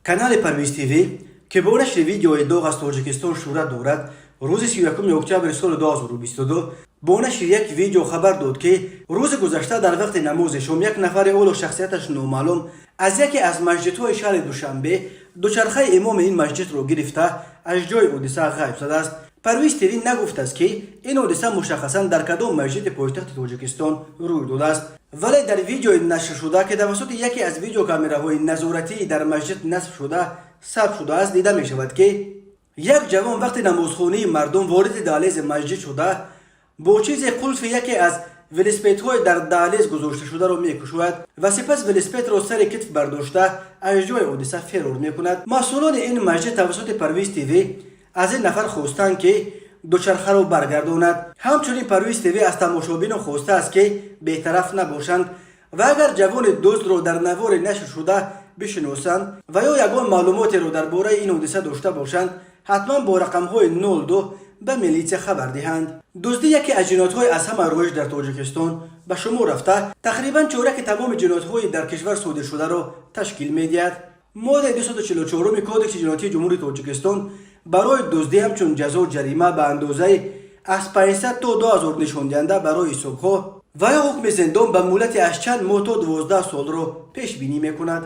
Канали Парвиз ТВ, ки бо нашри видеои доғ аз Тоҷикистон шӯҳрат дорад, рӯзи 31 октябри соли 2022 бо нашри як видео хабар дод, ки рӯзи гузашта дар вақти намози шом як нафари ҳоло шахсияташ номаълум аз яке аз масҷидҳои шаҳри Душанбе дучархаи имоми ин масҷидро гирифта, аз ҷои ҳодиса ғайб задааст. Парвиз ТВ нагуфтааст, ки ин ҳодиса мушаххасан дар кадом масҷиди пойтахти Тоҷикистон рӯй додааст, вале дар видеои нашршуда, ки тавассути яке аз видеокамераҳои назоратии дар масҷид насбшуда сабт шудааст, дида мешавад, ки як ҷавон вақти намозхонии мардум вориди даҳлези масҷид шуда, бо чизе қулфи яке аз велосипедҳои дар даҳлез гузошташударо мекушояд ва сипас велосипедро сари китф бардошта, аз ҷои ҳодиса ферор мекунад. Масъулони ин масҷид тавассути Парвиз ТВ аз ин нафар хостанд, ки дучархаро баргардонад. Ҳамчунин Парвиз ТВ аз тамошобинон хостааст, ки бетараф набошанд ва агар ҷавони дуздро дар навори нашршуда бишиносанд ва ё ягон маълумотеро дар бораи ин ҳодиса дошта бошанд, ҳатман бо рақамҳои 02 ба милитсия хабар диҳанд. Дуздӣ яке аз ҷиноятҳои аз ҳама роиҷ дар Тоҷикистон ба шумор рафта, тақрибан чораки тамоми ҷиноятҳои дар кишвар содиршударо ташкил медиҳад. Моддаи 244 Кодекси ҷиноятии Ҷумҳурии Тоҷикистон барои дуздӣ ҳамчун ҷазо ҷарима ба андозаи аз 500 то 2000 нишондиҳанда барои ҳисобҳо ва ё ҳукми зиндон ба муҳлати аз чанд моҳ то 12 солро пешбинӣ мекунад.